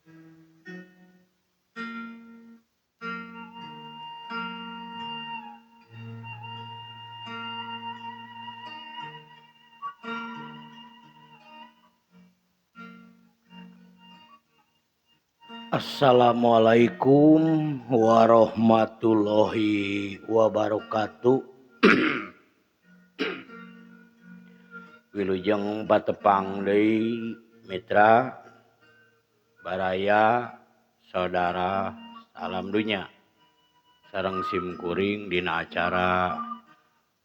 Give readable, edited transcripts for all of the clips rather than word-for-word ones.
Assalamualaikum warahmatullahi wabarakatuh. Wilujeng patepang deui mitra baraya saudara salam dunya sareng sim kuring dina acara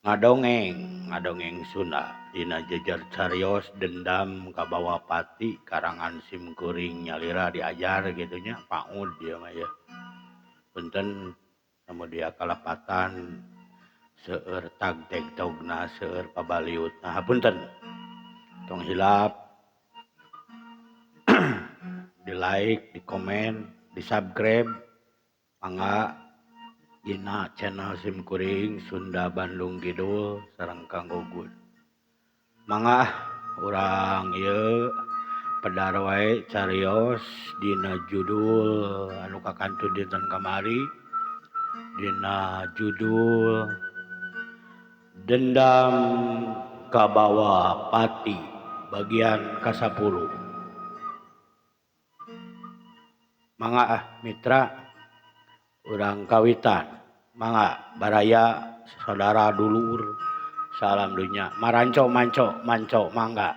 ngadongeng ngadongeng Sunda dina jejer carios dendam kabawa pati karangan sim kuring nyalira diajar gitu nya paud dia mah ya. Punten lamun dia kalepatan seueur tag tegtogna seueur pabaliutna hapunten. Tong hilap di like, di komen, di subscribe mangga dina channel sim kuring Sunda Bandung Kidul sareng Kang Gugun. Mangga urang ieu pedar wae carios dina judul anu kakantun dinten kamari dina judul Dendam Kabawa Pati bagian ka-10. Mangga mitra urang kawitan, mangga baraya saudara dulur salam dunya maranco manco manco mangga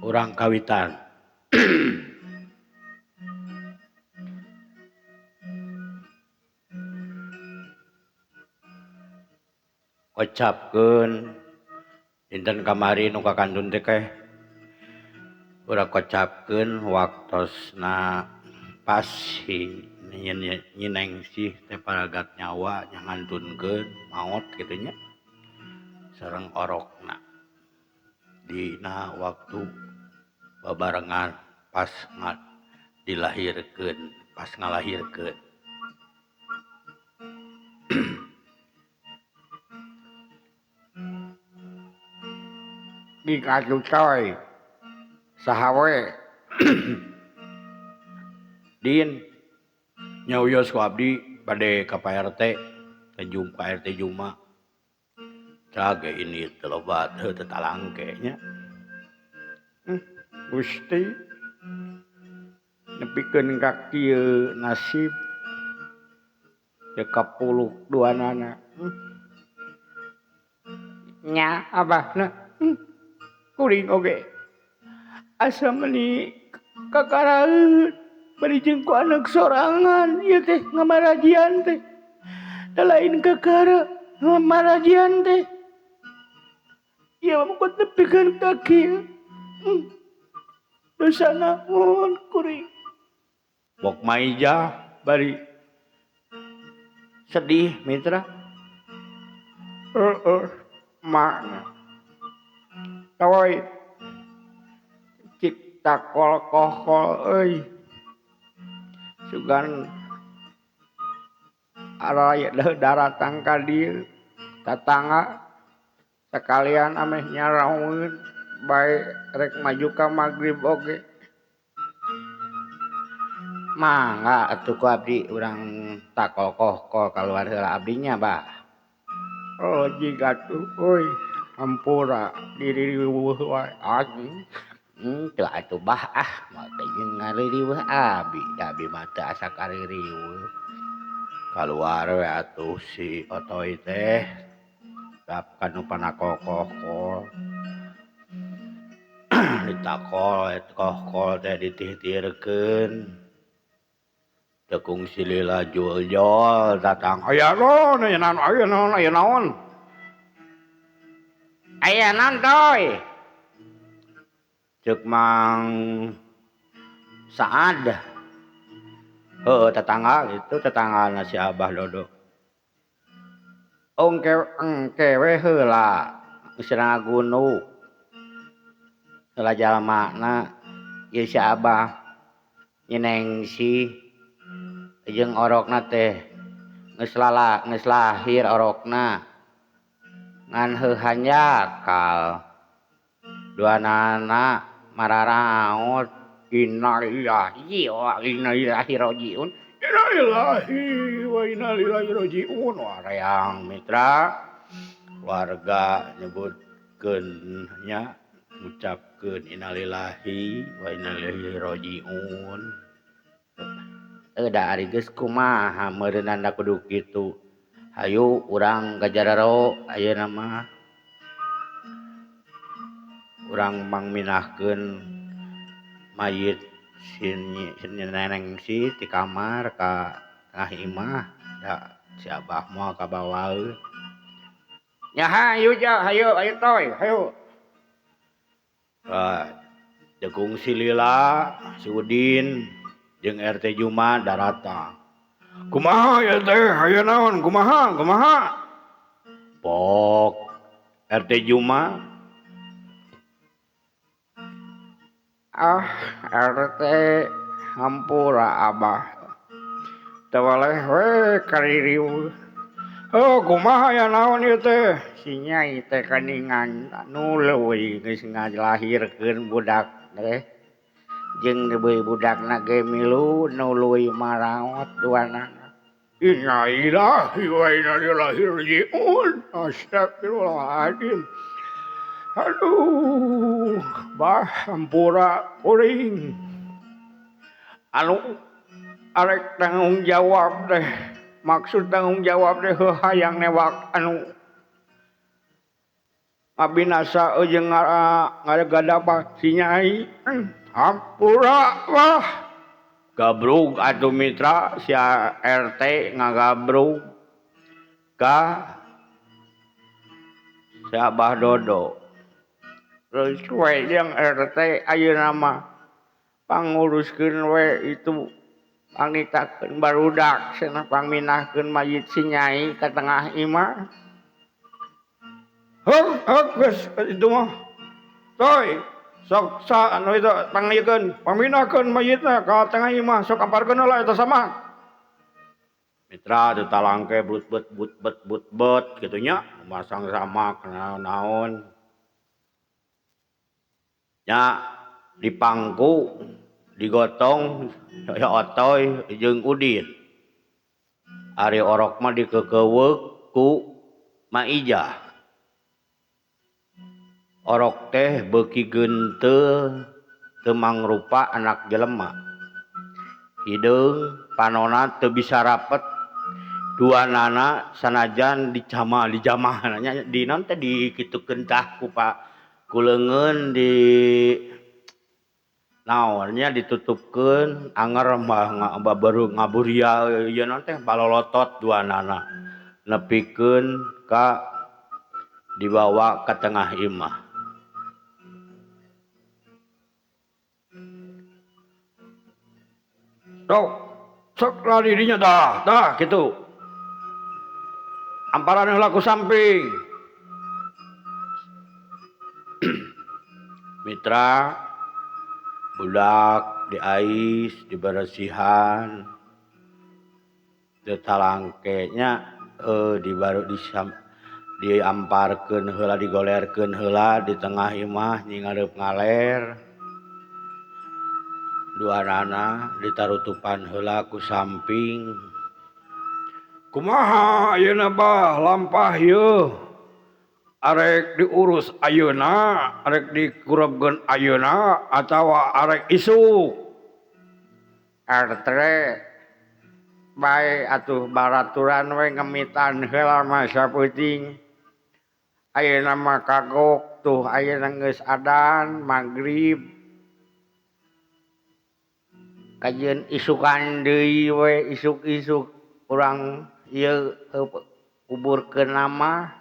urang kawitan. Kocapkeun dinten kamari nu kakantun teh keh urang kocapkeun waktosna pas si nyinengsih teh paragat nyawa nyangantunkeun maot kitu nya sareng orokna dina waktu babarengan pas dilahirkeun pas ngalahirkeun. Di katutoy saha we Din nya wios ku abdi bade ka Pak RT ka RT Juma cage ini teu loba teu talangke nya. Gusti nepikeun ka kieu nasib teu kapuluk duanana. Nya abahna kuring oge asa meuni kakaraeun bari jeung ku anak sorangan ieu teh ngamarajian teh da lain kakara ngamarajian teh ieu mah kuat nepikeun ka kieu. Dosa naon kuring bok maijah bari sedih mitra. Heeh makna toy cik takol kohkol euy sugan araya daratang ka dieu tatangga sekalian ameh nyaraeun bae rek maju ka magrib oge. Mangga atuh ku abdi urang takol kohkol kaluar heula abdinya bah. Oh jiga tuh euy hampura diririweuh wae anjing. Teu atuh bah ah mah teh jeung ngaririweuh abi da abi mah teu asa kaririweuh. Kaluar we atuh si Otoy teh tap kanu panakokohkol. Ditakol eta kohkol teh ditihtirkeun. Teu kungsi lila juljol datang aya naon aya naon aya naon aya naon. Aya naon toy? Ceuk Mang Saad. Heueuh tetangga itu tetanggana si Abah Dodo. Engke engke we heula geus ngagunu. Heula jalmana ieu si Abah nyinengsih jeung orokna teh geus lala geus lahir orokna ngan heuh hanjakal duanana mararaot Innalillahi wa inna ilaihi rajiun. Innalillahi wa inna ilaihi rajiun. Wareang mitra warga nyebutkeun nya ngucapkeun innalillahi wa inna ilaihi rajiun. Da ari geus kumaha meureunana kudu kitu. Hayu urang ka jararo ayeuna mah. Urang mangminahkeun mayit si neneng si ti kamar ka tengah imah da si abah moal kabawaeun. Nya hayu ja hayu hayu toy hayu. Degung si Lila, si Udin jeung RT Juma daratang. Kumaha ya teh aya naon kumaha kumaha? Pok RT Juma. Ah RT hampura abah. Teu waleh we kaririweuh. Oh kumaha ya naon ieu teh? Si Nyai teh kaningan nu leuwih geus ngalahirkeun budak teh. Jeung deui budakna ge milu nu leuwih maraot duanana. Innalillahi wa inna ilaihi rajiun. Astagfirullahaladzim. Aduh, bah hampura kuring. Anu arek tanggung jawab teh, maksud tanggung jawab teh hayang newak anu abinasa jeung ngagadapa si Nyai. Hampura wah. Gabrug atuh mitra si RT ngagabrug ka si Abah Dodo. Terus we jeung RT ayeuna mah panguruskeun we itu pangitakeun barudak cenah pangminahkeun mayit si Nyai ka tengah imah. Heuk heuk geus itu mah. Toy sok sa anu itu panggilkeun pangminahkeun mayitna ka tengah imah sok amparkeun heula eta sama. Mitra teu talangke but bet but bet but bet kitu nya masang samak naon-naon. Nya dipangku digotong ya otoy jeung Udin. Ari orok mah dikeukeuweuk ku Maijah. Orok teh beuki geunteul teu mangrupa anak jelema. Hideung panona teu bisa rapet. Duanana sanajan dicamah dijamah nya di naon teh dikitukeun tah ku pa ku leungeun di naon nya ditutupkeun anger mah baru ngaburia ieu naon teh balolotot duanana nepikeun ka dibawa ka tengah imah. Sok sok lari dinya dah dah kitu. Amparan heula ku samping. Mitra budak diais diberesihan teu talangke nya di baru diamparkeun heula digolerkeun heula di tengah imah nyingareup ngaler. Duanana ditarutupan heula ku samping. Kumaha ayeuna bah lampah yeuh arek diurus ayeuna arek dikurebkeun ayeuna atawa arek isuk. RT bae atuh baraturan we ngemitan heula mah sapeuting. Ayeuna mah kagok tuh ayeuna geus adan magrib. Kajeun isukan deui we isuk-isuk urang ieu kuburkeun mah.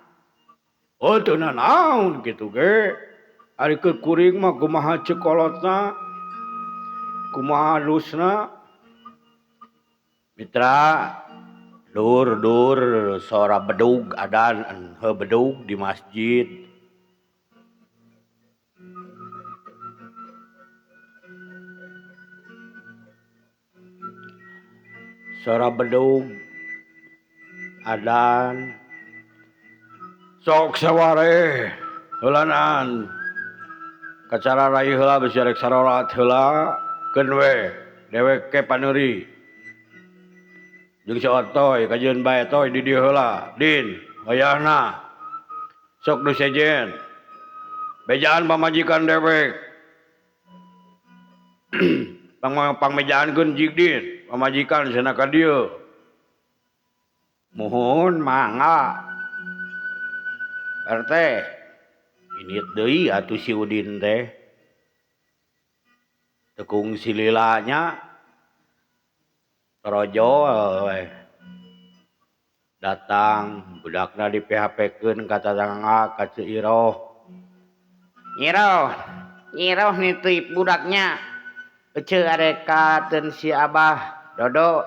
Oh teu nanaon kitu ge. Ari keur kuring mah kumaha ceuk kolotna kumaha halusna. Mitra dur dur sora bedug adan heuh bedug di masjid. Sora bedug adan sok saware heulanan kacara rai heula bisi rek sarolat heula. Keun we dewek ke paneuri. Jeung si Otoy kajeun bae toy di dieu heula. Din, wayahna. Sok nu sejen. Bejaan pamajikan dewek. Pangmejaankeun jig din, pamajikan cenah ka dieu. Muhun mangga. RT init deui atuh si Udin teh. Tekung sililanya torojol we. Datang budakna di PHP-keun ka tatangga ka Ceu Iroh. Nyiroh, nyiroh nitip budaknya. Ece areka teun si Abah Dodo.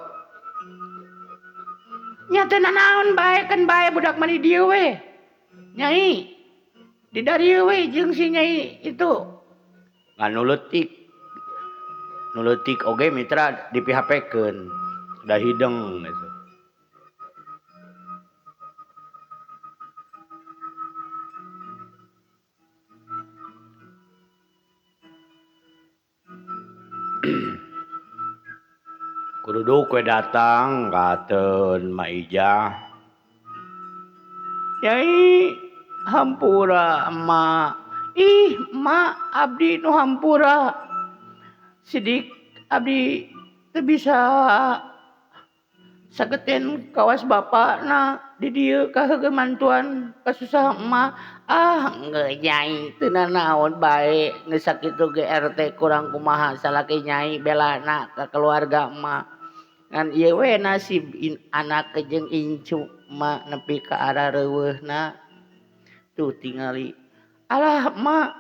Nya teu nanaon bae keun bae budak mah di dieu we. Nyai di darieu we jeung si Nyai itu. Ngan nu leutik. Nu leutik oge mitra di PHP-keun. Da hideung gitu. Kududuk we datang kateun Ma Ijah. Nyai hampura emak. Ih emak abdi nu hampura. Sidik abdi teu bisa sageten kawas bapakna di dieu kaheugeuh mantuan kasusah emak. Ah geus nyai teu nanaon bae geus sakitu ge RT kurang kumaha salaki nyai belana ka keluarga emak. Ngan ieu we nasib anak jeung incu emak nepi ka arareuweuhna. Tuh tingali. Alah emak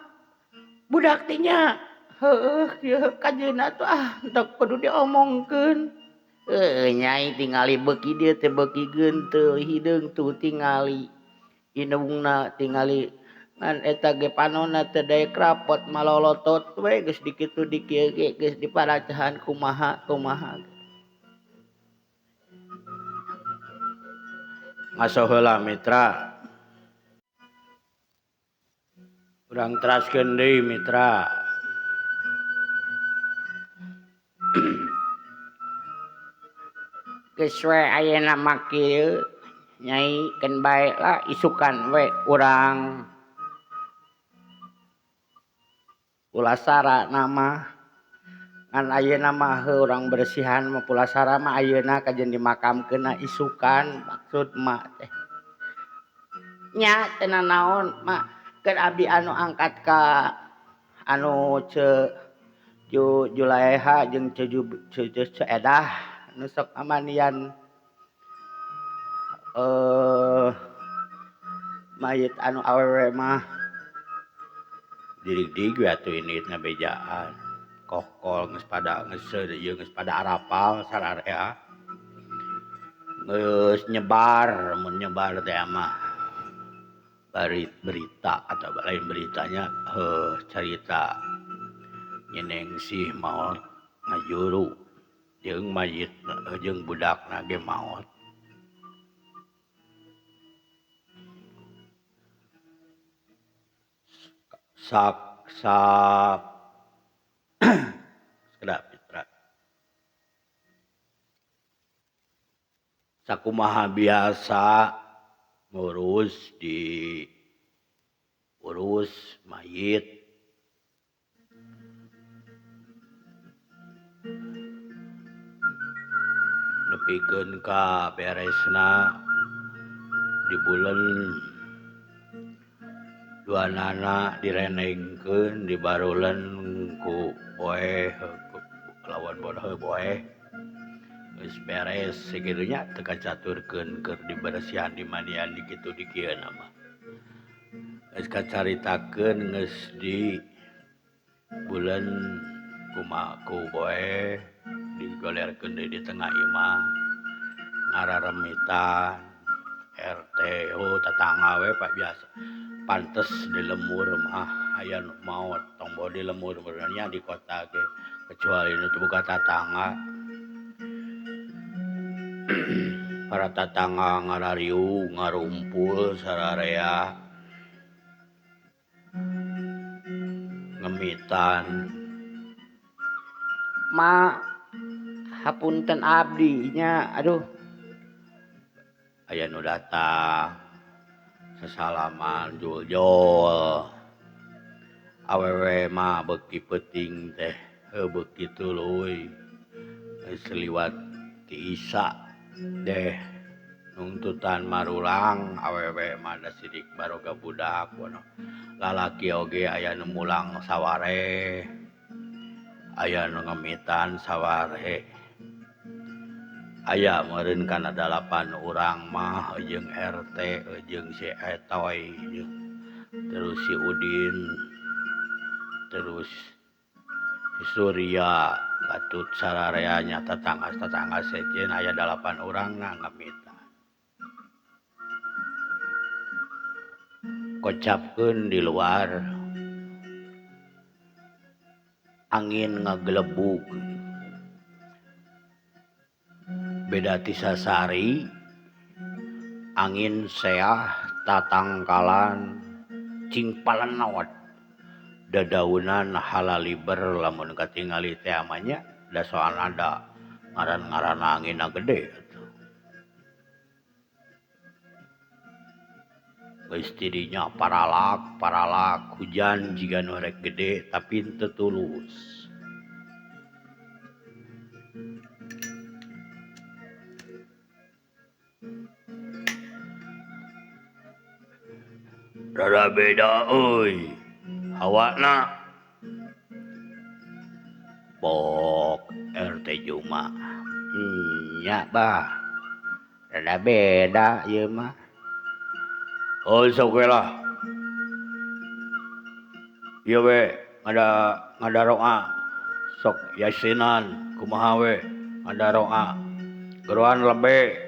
budak teh nya heueuh kieu kajeunna tuh ah teu kudu diomongkeun. Heueuh nyai tingali beuki dieu teh beuki geunteul hideung tuh tingali. Indungna tingali ngan eta ge panonna teu daek rapot malolotot we geus dikitu dikieu ge geus diparacahan kumaha kumaha. Ngaso heula mitra. Urang teraskeun deui mitra. Geus we ayeuna mah kieu nyai keun bae lah isukan we urang pulasara nama ngan ayeuna mah heuh urang bersihan mah pulasara mah ayeuna kajeun dimakamkeunna isukan maksud mak teh. Nya teu nanaon mak keur abdi anu angkat ka anu Ceu Julaeha jeung Ceu Ceu Edah nu sok amanian mayit anu awewe mah dirig-dig we atuh ini ngabejaan kokol geus pada ngeuseuh ieu geus pada arapal sararea geus nyebar mun nyebar teh mah berita atau lain beritanya carita nyenengsih maot ngajuru jeung mayit jeung budakna ge maot. Sak sak sekedap mitra. Sakumaha biasa ngurus di urus mayit nepikeun ka beresna di bulan dua nana direnengkeun dibarulen ku boeh lawan bodoh boeh geus beres sakitu nya teu kacaturkeun keur diberesihan dimandian di kitu di kieu mah geus kacaritakeun geus di bulan kumaha ku boeh digolerkeun deui di tengah imah ngararemitan RT oh tetangga we pak biasa pantes di lemur mah aya nu maot tong boh di lemur benernya di kota ge kecuali nu teu boga tatangga. Para tatangga ngarariung ngarumpul sararea ngemitan Ma hapunten abdi nya aduh. Aya nu datang sesalaman jul-jul. Awewe mah beuki peuting teh beuki tuluy. Geus liwat ti Isa deh nungtutan marulang awewe mah da sidik baroga budak wono. Lalaki oge aya nu mulang saware. Aya nu ngemitan saware. Aya meureun kana 8 urang mah jeung RT jeung si Etoy terus si Udin terus si Surya katut sarareanya tetangga-tetangga sejen aya 8 urang na ngemitan. Kocapkeun di luar angin ngagelebug. Beda ti sasari angin seah tatangkalan cing palenot dadaunan halaliber lamun katingali teh amanya da soalna da ngaran-ngaran anginna gede atuh. Geus tidinya paralak hujan jiga nu rek gede tapi teu tulus. Rada beda euy hawana. Pok RT Juma. Nya bah. Rada beda ieu mah. Oh sok we lah. Ieu we ngadaroa. Sok yasinan kumaha we ngadaroa. Geroan lebe.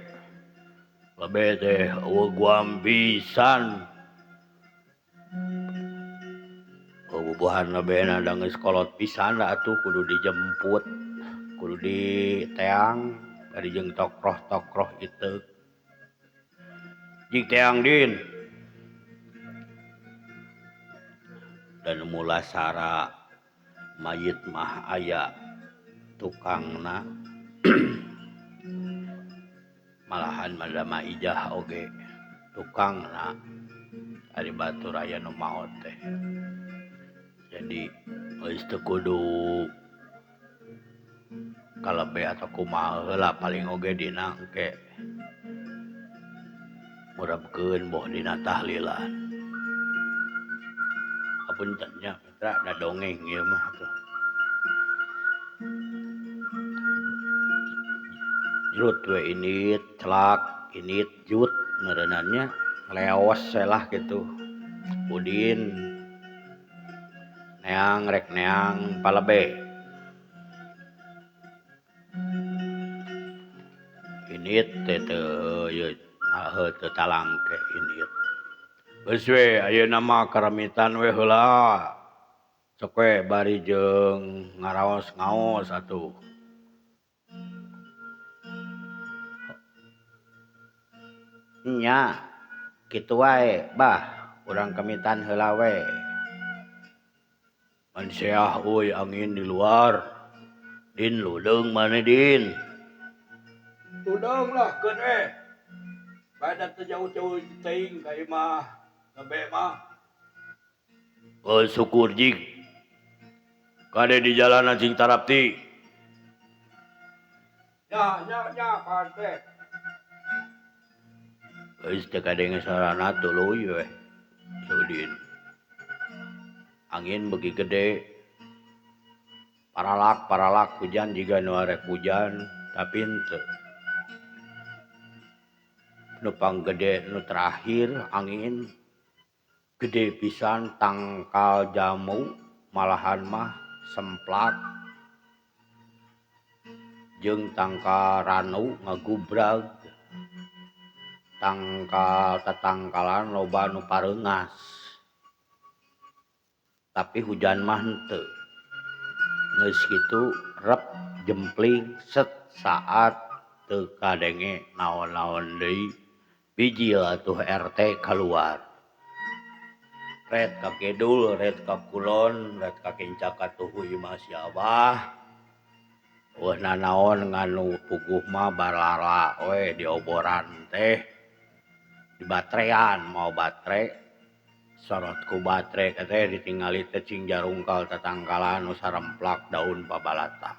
Lebe teh eueuh guam pisan. Bubuhan lebena da geus kolot pisan da atuh kudu dijemput, kudu diteang bari jeung tokroh-tokroh iteuk. Jig teang din. Dan mulasara mayit mah aya tukangna. Malahan madama ijah oge tukangna ari batur aya nu maot teh. Jadi geus teu kudu kalebe atau kumaha heula paling oge dina engke murabkeun boh dina tahlilan. Apunten nya mitra da dongeng ieu mah atuh. Jrut we init celak init jut meureunannya leos lah gitu. Udin neang rek neang palebe. Init teh teu ieu teu talangke init. Geus we ayeuna mah karamitan we heula. Sok we bari jeung ngaraos-ngaos atuh. Nya kitu wae bah urang kamitan heula we. Manseah euy angin di luar. Din ludeung maneh din. Ludeung lah keun we. Bae teu jauh-jauh teuing ka imah lebe mah. Oh syukur jig. Kade di jalanan cing tarapti. Ya ya ya pante. Geus teu kadenge sarana tuluy we. Sudin. Angin beuki gede. Paralak hujan jiga nu arek hujan tapi henteu. Nu panggede nu terakhir angin gede pisan tangkal jamu malahan mah semplak jeung tangkal ranu ngagubrag tangkal tatangkalan loba nu pareungas. Tapi hujan mah henteu. Geus kitu rep jempling set saat teu kadenge naon-naon deui bijil atuh RT kaluar. Ret ka kidul, ret ka kulon, ret ka kinca katuhu imah si Abah. Eueuh nanaon nganu puguh mah barala we dioboran teh dibatrean mau batre sorot ku batre teh ditingali teh cing jarungkal tatangkalan nu saremplak daun pabalata.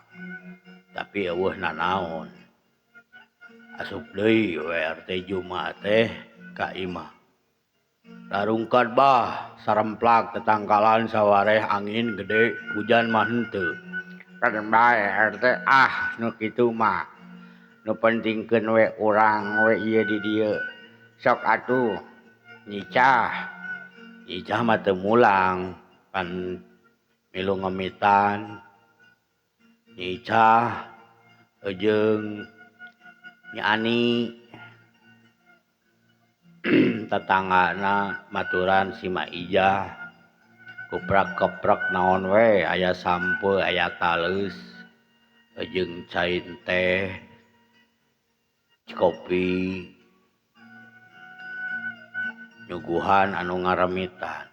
Tapi eueuh nanaon. Asup deui we RT Juma teh ka imah. Rarungkad bah saremplak tetangkalan sawareh angin gede hujan mah henteu. Kan bae RT ah nu kitu mah. Nu pentingkeun we urang we ieu di dieu. Sok atuh nyicah. Nyicah mah teu mulang pan milu ngemitan. Nyicah jeung Nyi Ani tetanggana maturan si Ma Ijah. Kuprak-keprek naon we aya sampeu aya taleus jeung cai teh kopi nyuguhan anu ngaremitan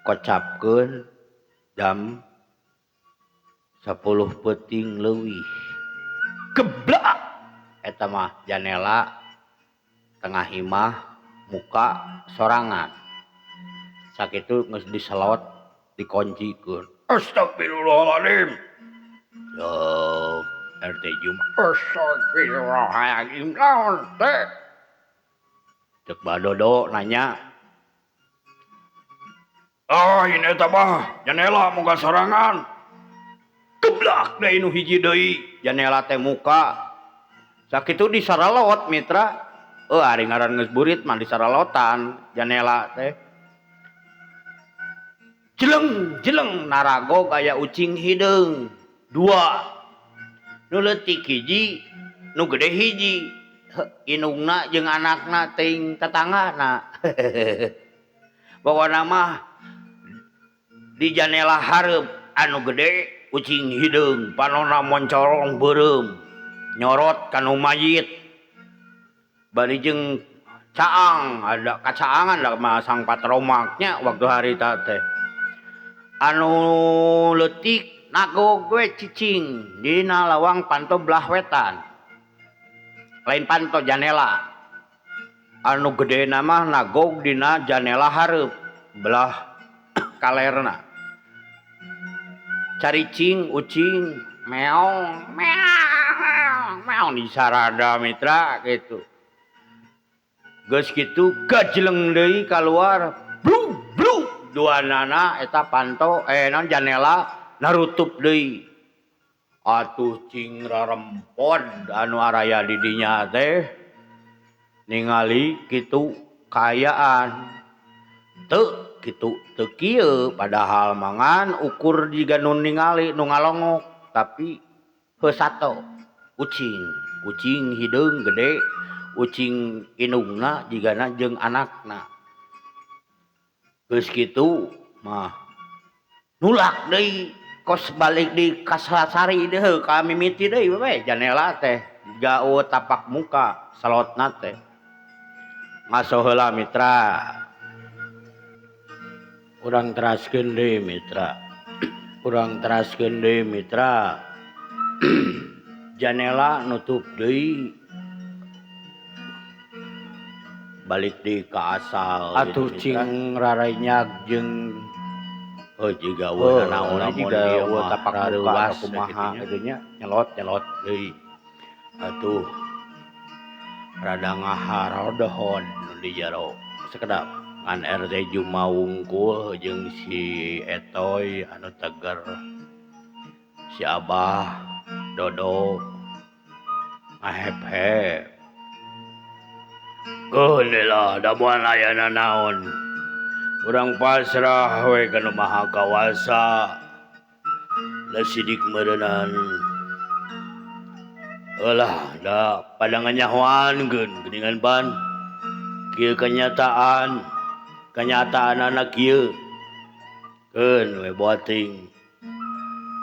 kocapkeun jam 10 peuting leuwih geblak eta mah janela tengah imah muka sorangan sakitu geus diselot dikuncikeun. Astagfirullahaladzim. Yo RT Juma. Astagfirullahaladzim naon teh? Cek Badodo nanya. Ah ini eta mah janela muka sorangan. Geblak deui nu hiji deui janela teh muka. Sakitu disaralot mitra. Ari ngaran geus burit mah disaralotan janela teh. Jeleng jeleng naragog aya ucing hideung dua nu leutik hiji nu gede hiji indungna jeung anakna teuing tetanggana. Pokona mah di janela hareup anu gede ucing hideung panonna moncorong beureum nyorot ka nu mayit bari jeung caang ada kacaangan lah mah sang patromaknya waktu harita teh. Anu leutik nagog we cicing dina lawang panto belah wetan. Lain panto janela. Anu gedena mah nagog dina janela hareup belah kalerna. Caricing ucing meong meong meong di sarada mitra gitu. Geus kitu gajeleng deui kaluar blug blug dua nana eta panto non janela narutup deui. Atuh cing rarempod anu araya di dinya teh ningali kitu kaayaan. Teu kitu teu kieu padahal mangan ukur jiga nu ningali nu ngalongok tapi heuh sato ucing, ucing hideung gede, ucing indungna jigana jeung anakna. Geus kitu mah nulak deui kos balik di Kaslasari deui ka mimiti deui we janela teh jauh tapak muka salotna teh. Ngaso heula mitra. Urang teraskeun deui mitra. Urang teraskeun deui mitra. Janela nutup deui. Balik deui ka asal atuh cing rarainyag jeung jiga eueuh naon jiga eueuh tapak muka kumaha kitu nya nyelot-nyelot deui. Atuh rada ngaharodohon nu di jero sakedap ngan RT Juma wungkul jeung si Etoy anu teger si Abah Dodo ngahep-hep. Keun lah da moal aya nanaon. Urang pasrah we ka Nu Maha Kawasa. Da sidik meureunan. Eulah da pada nganyahoankeun geuningan pan. Kieu kenyataan, kenyataanana kieu. Keun we boting.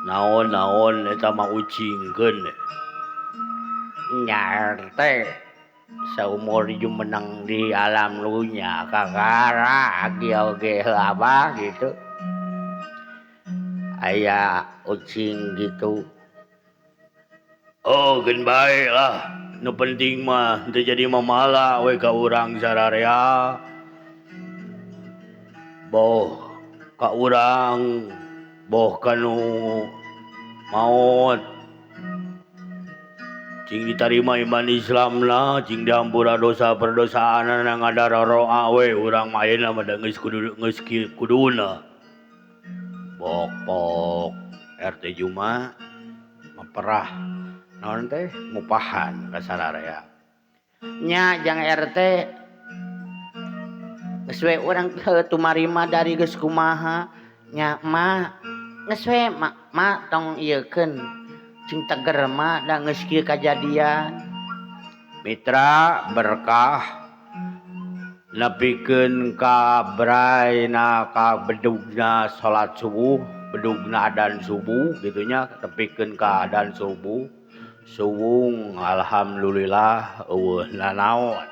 Naon-naon eta mah ucing keun. Nya RT saumur jumeneng di alam dunya kakara kieu oge heuh abah gitu. Aya ucing gitu. Oh geun bae lah nu penting mah teu jadi mamala we ka urang sararea. Boh ka urang boh ka nu maot. Cing ditarima iman Islamna, cing dihampura dosa perdosaanana ngadaroroa we urang mah ayeuna mah da geus kudu geus kuduna. Pok-pok RT Juma maperah naon teh ngupahan ka sararea. Nya jang RT geus we urang tumarima dari geus kumaha nya mah geus we ma tong ieukeun cing teger mah da geus kieu kajadian. Mitra berkah nepikeun ka braina ka bedugna salat subuh, bedugna adan subuh kitu nya nepikeun ka adan subuh. Suwung alhamdulillah eueuh nanaon.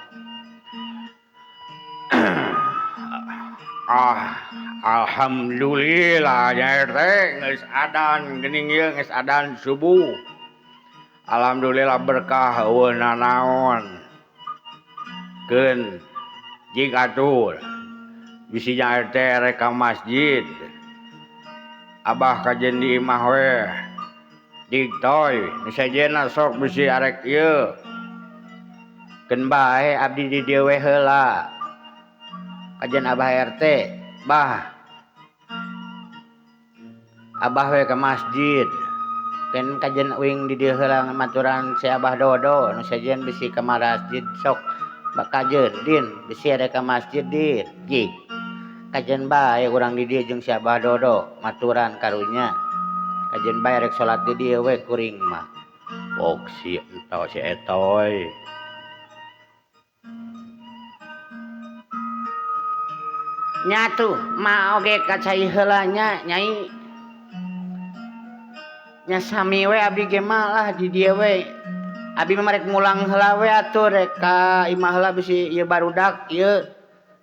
Ah, alhamdulillah nya RT geus adan geuning ieu geus adan subuh. Alhamdulillah berkah eueuh nanaon. Keun jig atuh bisi nya RT rek ka masjid. Abah kajen di imah we. Jig toy nu sejenna sok bisi arek ieu. Keun bae abdi di dieu we heula. Kajen Abah RT, bah. Abah we ka masjid. Keun kajen uing di dieu heula maturan si Abah Dodo nu sejen bisi ka masjid sok bakajeun din bisi arek ka masjid din. Jig. Kajen bae urang di dieu jeung si Abah Dodo maturan karunya. Kajen bae rek salat di dieu we kuring mah. Pok si ento si etoy. Nya tuh ma oge ka cai heula nya nyai. Nya sami we abdi ge mah lah di dieu we. Abi mah rek mulang heula we atuh rek ka imah heula bisi ieu barudak ieu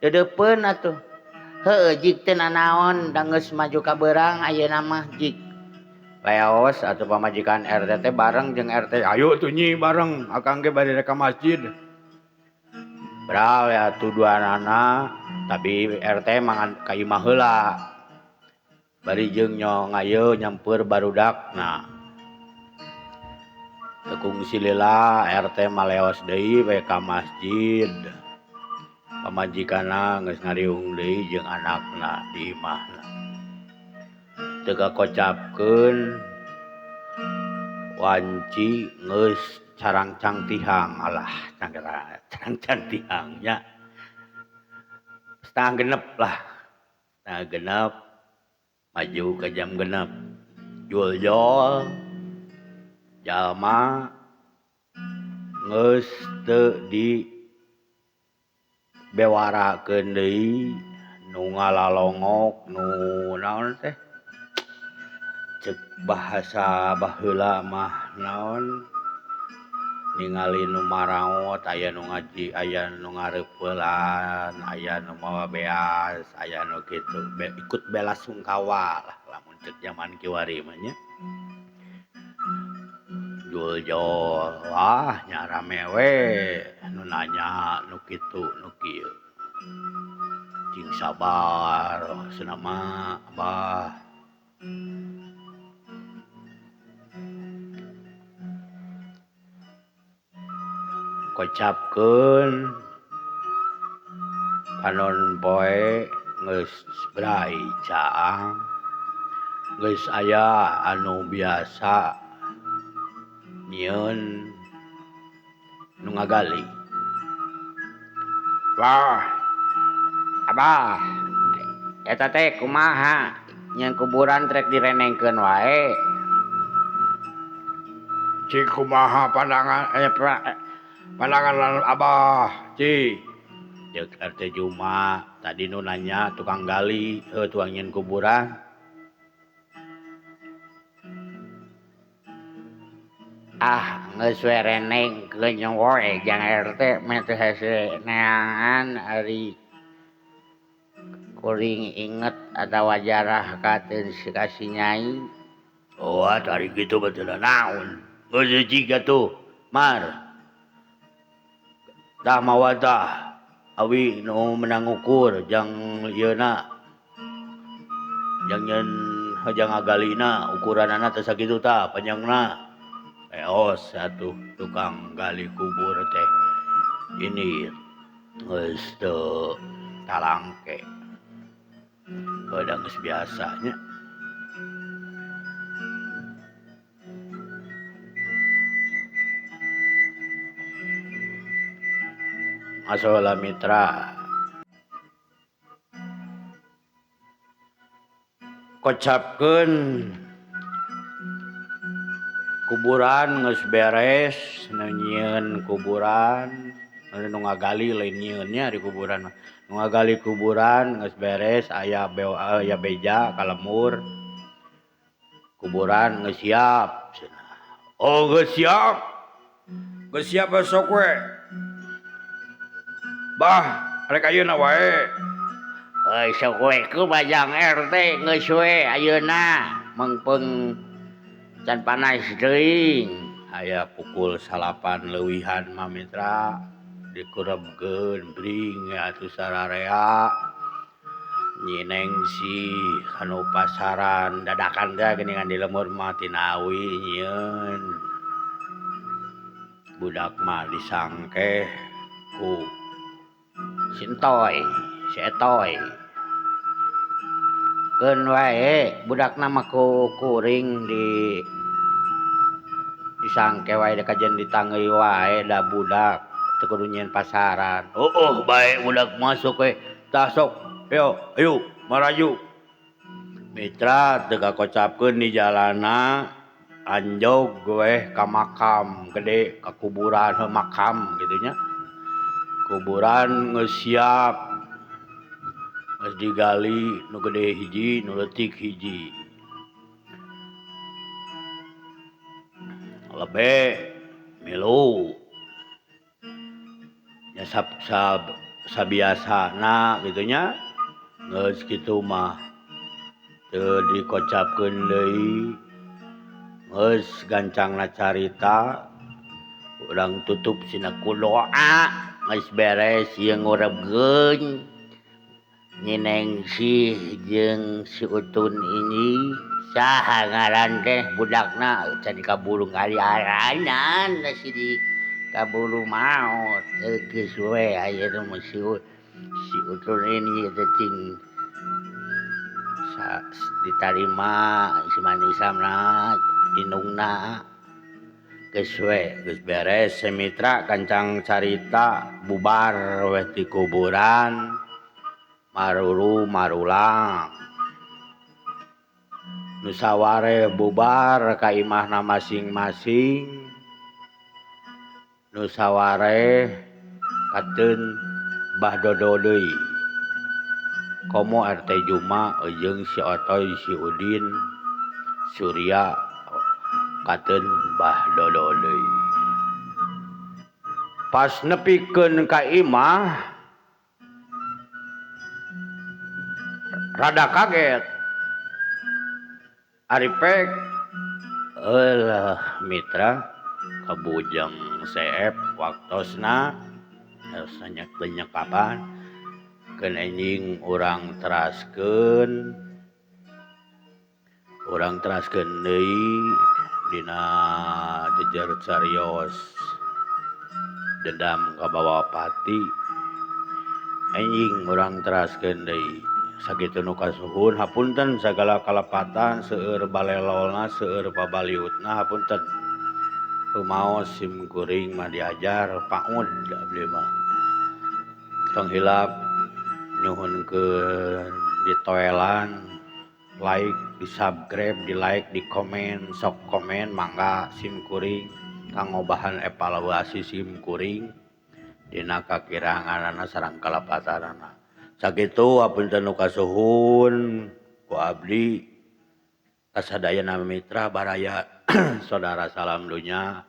deudeupeun atuh. Heueuh jig teu nanaon da geus maju ka beurang ayeuna mah jig. Leos atuh pamajikan RT teh bareng jeung RT ayo tuh nyi bareng akang ge bade rek ka masjid. Bral ya atuh duanana tapi RT mah ka imah heula. Bari jeung ngayo nyampeur barudakna. Teu kungsi lila RT mah leos deui we ka masjid. Pamajikanna geus ngariung deui jeung anakna di imahna. Teu kakocapkeun wanci geus carangcang tihang alah carangcang tihang nya. Setengah genep lah. Setengah genep maju ke jam genep. Jul-jol jalma geus teu di bewarakeun deui nu ngalalongok nu naon teh cek bahasa baheula mah naon ningali nu maraot aya nu ngaji aya nu ngareupeulan aya nu mawa beas aya nu kitu ikut bela sungkawa lah lamun cek zaman kiwari mah nya. Jul-jol wah nya rame we nu nanya nu kitu nu kieu. Cing sabar cenah mah Abah. Kocapkeun panon poe geus brai caang geus aya anu biasa nyieun nu ngagali. Wah, Abah, eta teh kumaha nyeun kuburan trek direnengkeun wae. Cik kumaha pandangan pandangan Abah, Ci. Ceuk RT Juma tadi nu nanya tukang gali, tukang nyieun kuburan. Ah, geus we renengkeun we jang RT meh teu hese neangan ari kuring inget atawa jarah ka teu ka si Nyai. Oh, ari kitu mah teu naon. Geus leutik atuh mar. Tah mawa tah awi nu menang ngukur jang ieuna. Jang nyeun hojang ngagalina ukuranana teh sakitu tah panjangna. Eos atuh tukang gali kubur teh. Ini geus teu talangke. Udah geus biasanya. Masalah mitra. Kocapkeun kuburan geus beres, nu nyieun kuburan, nu ngagali lain nyieun nya di kuburan mah. Nu ngagali kuburan geus beres, aya aya beja ka lembur. Kuburan geus siap cenah. Oh geus siap. Geus siap besok we. Bah, rek ayeuna wae. Euy sok we ku bajang RT geus we ayeuna mengpeung can panas teuing. Aya pukul 9 leuwihan mah mitra dikurebkeun bring atuh sararea. Nyineng sih kanu pasaran dadakan teh geuningan di lembur mah tinawi nyieun. Budak mah disangkeh ku Sintoy, si Etoy. Keun wae budakna mah ku kuring di disangke wae kajen ditanggeuy wae da budak teu kudu nyieun pasaran. Heueuh bae budak masuk we. Tah sok, yo, ayo maraju. Mitra teu kakocapkeun di jalana anjog weh ka makam gede ka kuburan heuh makam kitu nya. Kuburan geus siap. Geus digali nu gede hiji, nu leutik hiji. Lebe milu. Nya sabiasana kitu nya. Geus kitu mah teu dikocapkeun deui. Geus gancangna carita. Urang tutup sina ku doa. Geus beres ieu ngurebkeun nyineng sih jeung si Utun ini saha ngaran teh budakna can kaburu ngaliaranan si di kaburu maot geus we ayeuna mah si Utun ini teh cing ditarima si manisamna indungna. Geus we geus beres semitra gancang carita bubar we ti kuburan maruru marulang nu saware bubar ka imahna masing-masing nu saware kateun Bah Dodo deui komo RT Juma jeung si Otoy si Udin Surya kateun Bah Dodo deui. Pas nepikeun ka imah rada kaget. Ari pek eulah mitra kabujeng seep waktosna geus nyekapan keun anjing urang teraskeun deui dina jejer carios dendam ka bawa pati anjing urang teraskeun deui sakitu nu kasuhun hapunten sagala kalepatan seueur balelolna seueur pabaliutna hapunten rumaos sim kuring mah diajar paud abdi mah tong hilap nyuhunkeun ditoelan like, di subscribe, di like, di komen, sok komen mangga sim kuring kanggo bahan evaluasi sim kuring dina kakiranganana sareng kalepatanana. Sakitu hapunten nu kasuhun ku abdi kasadayana mitra baraya saudara salam dunya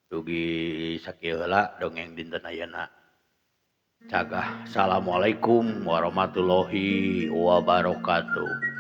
dugi sakieu heula dongeng dinten ayeuna. Cagah. Assalamualaikum warahmatullahi wabarakatuh.